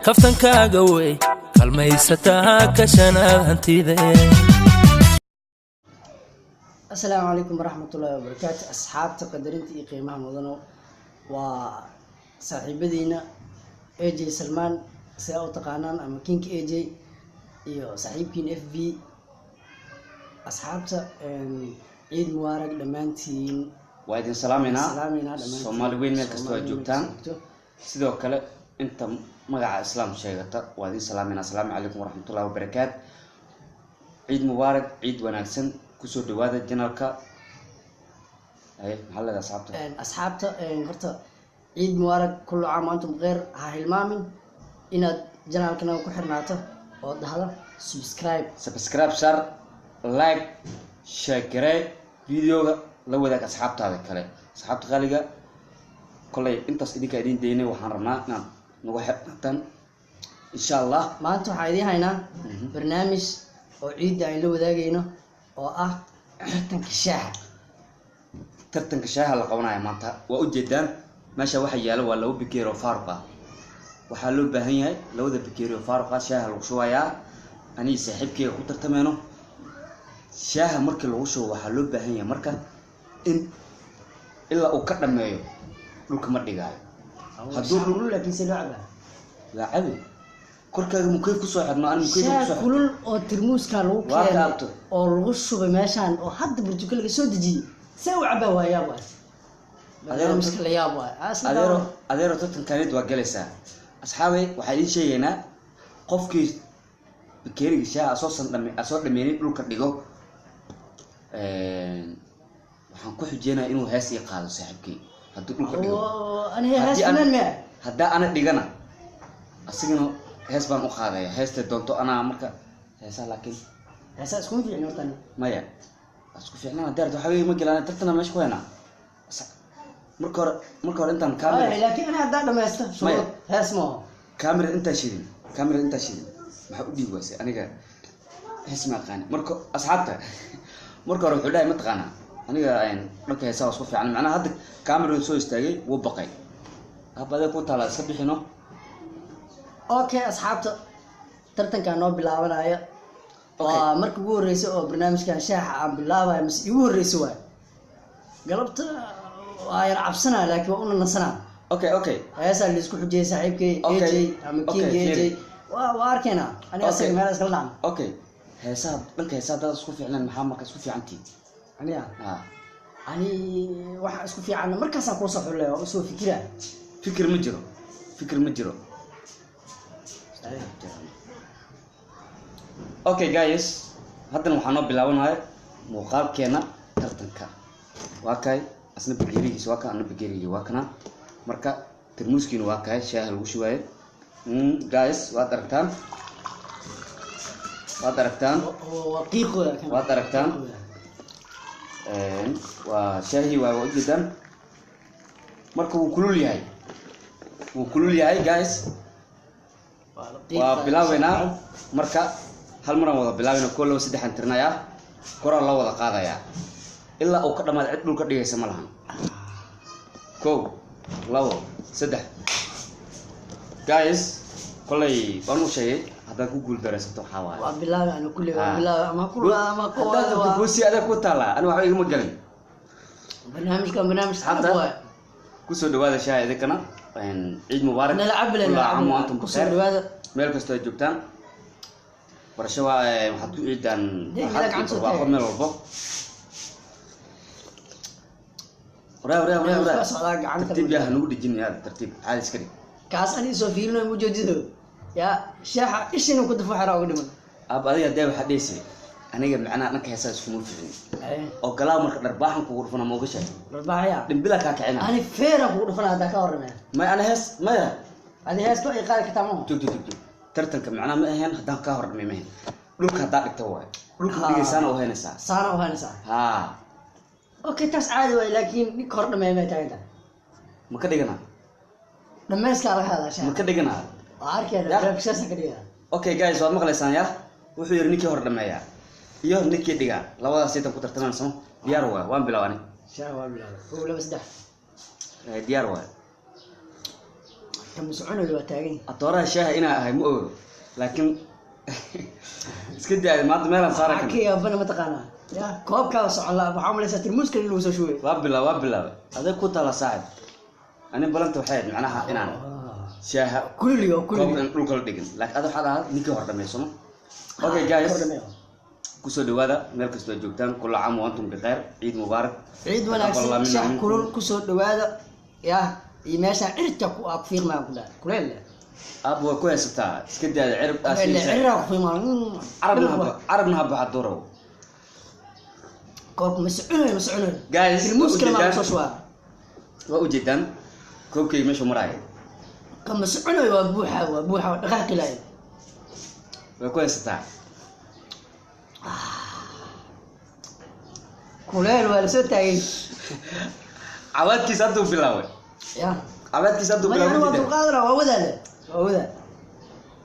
Kaftankaaga wey kalmaysataa kashanaad hantide. Asalaamu calaykum waraxmatullaahi wabarakaatu. Asxaabta qadarinta iyo qiimaha mudano, waa saaxiibadiina AJ Salmaan, sidaa u taqaanaan, ama King AJ, iyo saaxiibkiina FB. Asxaabta, ciid mubaarak dhammaantiin. Waa idin salaameynaa. Salaameynaa dhammaantiin. Soomaali weyn meel kastoo aad Soomaali weyn joogtaan. meel kastoo joogto. Sidoo kale inta magaca Islaam sheegata waa idin salaameynaa. Asalaamu calaykum waraxmatullahi wabarakaat. Ciid mubaarak, ciid wanaagsan. Kusoo dhawaada channelka. Haye, maxaa leedahay asxaabta? Asxaabta, horta ciid mubaarak, kullu caam wa antum bikheer. Ha hilmaamin inaad channelkanaga ku xirnaato oo dhahda subscribe. Subscribe share, like, share garee videoga, la wadaag asxaabtaada kale. Asxaabta qaaliga, kolay intaas idinkaa idin daynay. Waxaan rabnaa inaad nagu xirnataan, insha Allah. Maanta waxaa idiin haynaa barnaamij oo ciidda aan la wadaagayno oo ah tartanka shaaha. Tartanka shaaha la qabanaya maanta waa ujeedaan. Meesha waxa yaala waa laba bakeeri oo faaruq ah. Waxaa loo baahan yahay labada bakeeri oo faaruq ah shaaha lagu shubayaa. Anigi saaxiibkeyga ku tartameyno. Shaaha markii lagu shubo, waxaa loo baahan yahay marka in ilaa uu ka dhameeyo dhulka ma dhigaayo. Hadduu Shaah kulul, laakiin see loo cabaa? Waa cabi, korkaaga mukeyf kusoo xidhno, ani mukeyf Shaah kusoo xidhno. kulul oo tirmuuska lagu Waa keenay kaabto. oo lagu shubay meeshaan oo hadda burjiko laga soo dejiyey, see u cabaa? Waa yaab waay. Barnaamijka la yaab waay. Ah, isla Adeero, daawo. adeero, tartankanid waa galaysaa. Asxaabay, waxaa idiin sheegaynaa qofkii bakeeriga shaaha asoosan dhame asoo dhameynin dhulka dhigo, waxaan ku xijeenaya inuu hees ii qaado saaxiibkey hadduu dhulka dhigo. Oo, aniga hees Haddii fanaan miya? Haddaa ana dhigana, asigana hees baan u qaadaya, heestay doonto anaa marka heesaa, laakiin Heesaa iskuma fiicni horta aniga. Maya, isku fiicnaan deert waxaa wey ma gelaan tartana meesha ku haynaa. Marka hore intaan camera Ay, laakiin aniga haddaa dhamaysto Maya. shuruud hees ma oho. Camera intaa shidin, maxaa u dhiibi waysay? Aniga hees ma aqaani. Marka asxaabta, marka hore wuxuu dhahay, mataqaanaa, aniga dhanka heesaa waa isku fiican. Macnaha hadda camera soo istaagay, wuu baqay. Haba adee ku taala, iska bixino. Okay, asxaabta, tartankaa noo bilaabanaya. Okay. Waa marka ugu horeysa oo barnaamijkan shaaxa aan bilaabayo, mise igu horeysa waay. Galabta waa yar cabsanaa, laakiin waa una nasanaa. Okay. Heesaa laisku xujiyay saaxiibkay. Okay. AJ ama King. Okay, AJ Jerry. waa arkaynaa aniga asaga meel iskala dhacno. Okay, heesaha, dhanka heesaha haddaad isku fiicnaan, maxaa marka isku fiicantihiin? Aniga Ha. ani waxa isku fiican markaasaan kuusoo xullay, waa usoo fikira. Fikir ma jiro, fikir ma jiro. Okay guys, haddana waxaa noo bilaabanaya muuqaalkeena tartanka. Waa kay asna bakeerigiisa, waa ka ana bakeerigii, waa kana. Marka tarmuuskiina waa kay shaaha lagu shubaayo. Guys, waad aragtaan, waad aragtaan. Waa qiiqooda kan. Waad aragtaan. Waa shaahii waa ujeedaan. Marka wuu kulul yahay, wuu kulul yahay guys. Waa bilaabeynaa. Marka hal maraan wada bilaabeyna, koo, laba, saddexaan tirinayaa, koraa loo wada qaadayaa ilaa uu ka dhamaado. Cid dhulka dhigaysa ma lahan. Kow, labo, saddex. Guys, kolay waan u sheegay, haddaad ku guul daraysato waxaa waaye Waa bilaabay anu kulli, waa bilaabay ama ku ama ku Haddaad rabto waa kuusi adag ku taallaa, ani waxba igama gelin. Barnaamijkan barnaamij Hadda adag waay. Kusoo dhawaada shaaha idinkana. Ciid mubaarak. Nala cabile. Kullu Nala caam wa cabile. antum Kusoo bikhair. dhawaada. Meel kastoo ay joogtaan, barasho waa waxaad ku ciidaan Dee, farxad iyo gacanta soo barwaaqo taag. meel walbo. Waraa, waraa, waraa, waraa. Ka socdaa gacanta. Tartiib yaa, hanugu dhejin yaa, tartiib, caadi iska dhig. Kaas ani soo fiirinayo, ma ujeedido yaa shaaxa ishina ku dafo xeraa uga dhiman. Ab, adiga dee waxaad dhehaysay aniga macnaha dhanka heesaa iskuma ficin oo galaa. Marka dharbaaxan kugu dhufana, ma ogashahay? Dharbaaxaya. Dhimbila kaa kicina. Ani feeran kugu dhufana haddaa ka horremeya. Maya, ana hees maya. Adi heesto ay qaadi kartaa maaha. Tug, tug, tug, tug. Tartanka macnaha ma ahayn haddaan kaa hor dhimay, ma ahayn. Dhulka haddaa dhigta waayo dhulka dhigaysaana u haynaysaa. Saana u haynaysaa. Haa. Okay, taas caadi waay, laakiin ninka hor dhameeya may taagan tahay. Ma ka dhigana? Dhameyskaa laga hadlaa Ma shaaxa. ka dhigana? Waa arkaya. Ya. Barnaamijkaasa ka dhigaya. Okay guys, waad maqlaysaan ya. Wuxuu yidhi ninkii hor dhameeyaa iyo ninkii dhigaa, labadaas saytan ku tartamaan. Samo diyaar waay, waan bilaabani. Shaaxa waa bilaabay. Kow, laba, saddex. Diyaar waay. Kama soconayo, waa taagan yahay. Atooraha shaaha inaa ahay ma ogo, laakiin iska daaya maanta meelaan saara Waxaa kan. Ka yaabana mataqaanaa ya koobkaa socon la, waxaa umalaysaa tirmuuska in lagu soo shubay. Waa bilaab, waa bilaabay. Aday ku tala saaxib. Ani balanta waxay ahayd macnaha inaan shaaha Kulliga koobka kulliga in dhulka la dhigin, laakiin ada waxaad ahayd ninkii hor dhameysano. Okay guys, kusoo dhawaada meel kastoo aad joogtaan. Kulla caam wa antum bikhayr, ciid mubaarak. Ciid wanaagsan. Taqabbal minna Shaah minkum. Kulul kusoo dhawaada ya iyo meeshaan cirka ku aa ku fiiqmayaan, ku dhahay kuleel. Aab waa ku haysataa, iska daada cirib aa Kuleel siinaysaa. Cirraa ku fiiqmaa. Carabna ha carabna ha baxa durow. Koobka ma soconayo, ma soconayo. Guys, tirmuus kale maa waa kusoo shubaa. Waa ujeedaan koobkayga meeshu maraayo. Kama soconayo, waa buuxa, waa buuxa, waa dhaqaaqi lahayd. Waa ku haysataa. Kuleel waa lasoo taagay. Cawaadkiisa hadduu bilaabay. Ya Cawaadkiisa hadduu maya, bilaabay. Aniga waa Ma jeedaan? Dulqaadana waa wadaale, waa wadaal.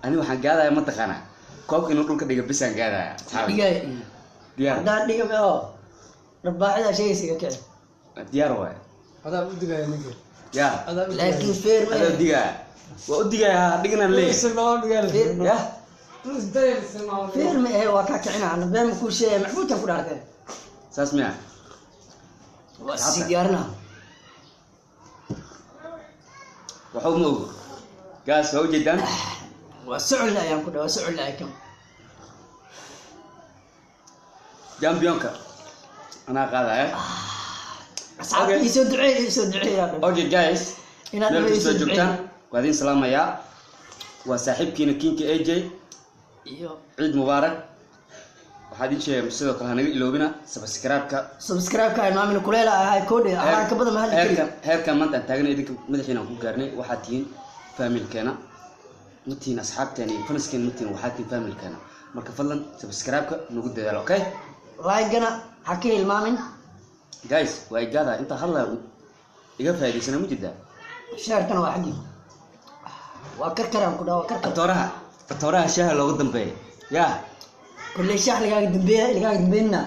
Ani waxaan gaadaya mataqaanaa koobka inuu dhulka dhiga bisaan gaadaya, asxaabi. Dhigay. Diyaar. Haddaan dhiga meo dharbaaxidaa sheegaysa iga kici. Diyaar waay. Adaa u digaya ninka. Ya. Adaa u digaya. Laakiin feer ma Adaa digaa, waa u digaya, ha dhignaan leeyahay. Isticmaal digaya. Ya. Isticmaal. Feer ma ahe, waa kaa kicina. Ana been ma kuu sheegaya, macbuudkan ku dhaartee. Saas miya? Waa sii diyaarina. Waxba ma ogo gaas, waa ujeedaan. Waa socon la ayaan ku dhaha, waa socon la kan. Championka anaa qaadaya. Asxaabta, Okay. iisoo duceey, iisoo duceey yaa dhan. Okay guys, Inaad meel iisoo kastoo duceey. joogtaan waa idin salaamayaa. Waa saaxiibkiina Kinka AJ. Iyo Ciid mubaarak. Waxaa idin sheegay sidoo kale hanaga iloobina subscribe-ka. Subscribe-ka ay maamina kuleela ahay koodhe waxaan ka badan mahadli kari. Heerkan, heerkan maanta aan taagnay idinka madaxiina aan ku gaarnay. Waxaad tihiin familkeena, ma tihiin asxaabteena iyo faniskeena, ma tihiin, waxaad tihiin familkeena. Marka fadlan subscribe-ka nagu dadaalo, okay? Like-gana ha ka hilmaamin. Guys, waa igaada inta hadlaya iga faa'iidaysana ma jirtaa. Share-kana waa xaggii, waa karkaraan ku dhaha, waa karkar. Atooraha, atooraha shaaha loogu dambeeya yaa. Kolley shaax lagaaga dambeeya, lagaaga dambeynna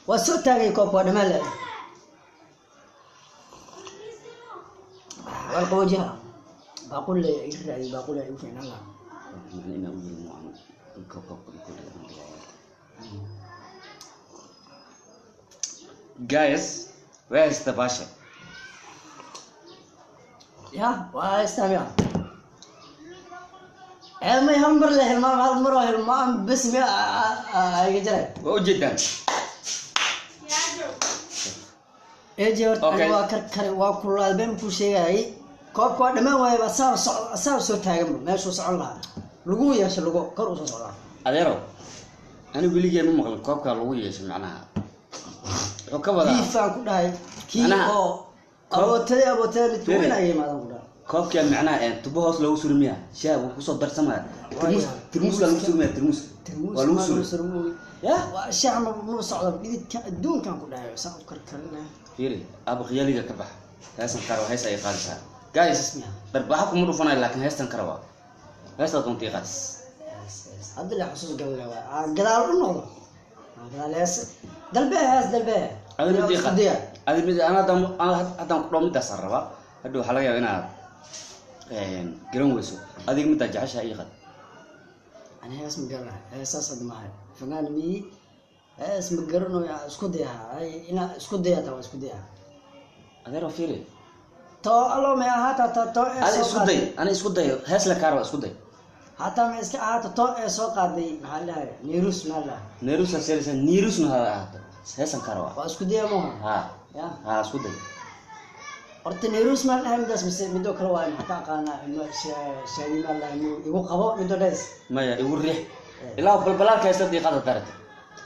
waa soo taagay. Koobka waa dhammaan lahay, waa laqaboojiha. Baaquli la iga raadiy, baaquli igu fiicnaan lahaa. Macna inaan u yeelin waan koobka ku dhigan. Guys, way haysta baasha. Ya waa haystaa miya? Ee may hal mar la hilmaam, hal mar oo hilmaam bes miya iga jaray. Waa ujeedaan. Eje horta. Okay. Aniga waa karkare, waa kululaad, been kuu sheegayay. Koobka waa dhammaan waayay, baa saaba soc, saaba soo taaganba meeshuu socon lahaa lagu yeesho, lagu kor usoo socdaa. Adeerow, anigu weligee ma maqlin koobkaa lagu yeeshay. Macnaha wuxuu ka wadaa Diifaan ku dhahay kii Macnaha, oo abootaday, abootaday mid Firi. weyn ayay imaadaan ku dhahay. Koobkaa macnaha tubo hoos loogu suri miya? Shaah wuu kusoo darsamaya. Tirmuus, tirmuuska lagu suri miya? Tirmuus waa lagu suri ya. Waa shaah ma ma socda dhididka adduunkan ku dhahay saan u karkarinaya. Fiiri, aaba khiyaaliga ka bax. Heestan kara hees ay qaadaysaa guys. Darbaaxa kuma dhufanayo, laakiin heestan kara waa heestaa doonta ii qaad. Hadda la xusuus galay waa aan gadaal u noqdo. Aan gadaal hees dalbee, hees dalbee. Adi mid ii Isku qaad. daya. Adi mid ana haddaan ana haddaan ku dhaw midaasaan rabaa, hadhow waxaa laga yaabaa inaad garan weyso. Adiga middaa jeceshaha ii qaad. Ani hees ma garanayo, heesaas hadda maahay fanaan miyi, hees ma garanayo. Aan isku dayaa. Ay, inaa isku daya taa, waa isku dayaa. Adeero, fiiri. To allo may ahaata ta to ee Adi soo isku day. qaaday. Ani isku day, hees la kaara, isku day. Hataa ma iska ahaata to ee soo qaaday, maxaa la dhahay, neerus maa la dhahay. Neerusa seerisa, neerusna ha ahaato, heesan kaara waa. Waa isku daya maaha. Ha. Ya. Ha, isku day. Horta neerus maa la dhahay midaas mise midoo kale waaye? Maxaa ka aqaanaa shaadi maa la dhahay igu qabo midoo dhees. Maya, igu riix ilaa balbalaalka heesta diiqada darata,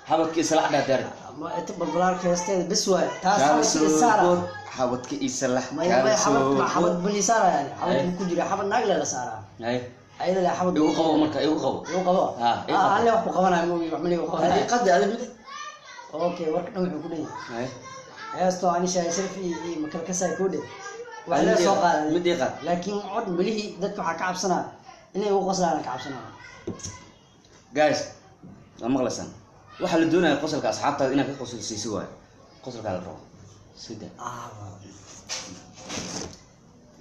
xabadka islax dhaa darata. Ma inta balbalaarka heesteeda bes waaye taas. Kaala xabadka isaara. soo bood, xabadka isalax. Maya. Kaala Maya, xabad soo ma xabad bood. bani saara yani xabad Ay. buu ku jira, xabad naag le la saaraa. Hay. Ayada le xabad. Igu qabo marka, igu qabo. Igu qabo. Ha, igu qabo. Alle wax ku qabanayo moogi, wax ma liigu qabanayo. Diiqada adi mid. Okay, warka dhan wuxuu ku dhan yahay Hay. heestoo ani shaay sharfi iyo makala kasaay kuu dhe wax Adi lee mid soo ii qaad, qaaday. Mid ii qaad. Laakiin cod melihii dadka waxaa ka cabsanaa inay ugu qoslaan ka cabsanaa. Guys, waa maqlaysaan. Waxaa la doonaya qosolka asxaabtaada inaad ka qosol siiso waayo. Qosolkaa la rabo sida. Ah,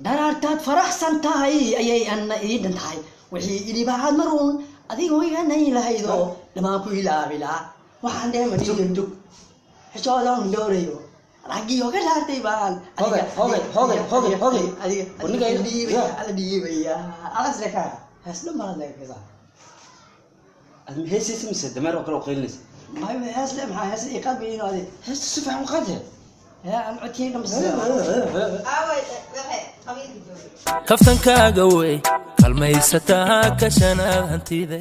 Dharaartaad faraxsan tahay ayay anna ii dhan tahay, wixii ilibaad maruun adigoo iganay lahaydo dhamaan ku ilaabi lahaa. Waxaan dheemaniyo xishoodan dhowrayo raggii oga dhaartay baan. Hogay, hogay, hogay, hogay, hogay. Adiga War ninka dhiibaya, ya. Ala dhiibaya, alas leka hees dhan baad leekaysaa. Aad ma heesaysa mise dameer oo kale u qaylinaysa? Maxay hees le? Maxaa hees ii qaadbayno adi? Heesta si fiican u qaadee. Yaa aan codkii dhan. Aaway waxay qabiilka joogay? Kaftankaaga wey, kalmaysataa kashanaad hantide.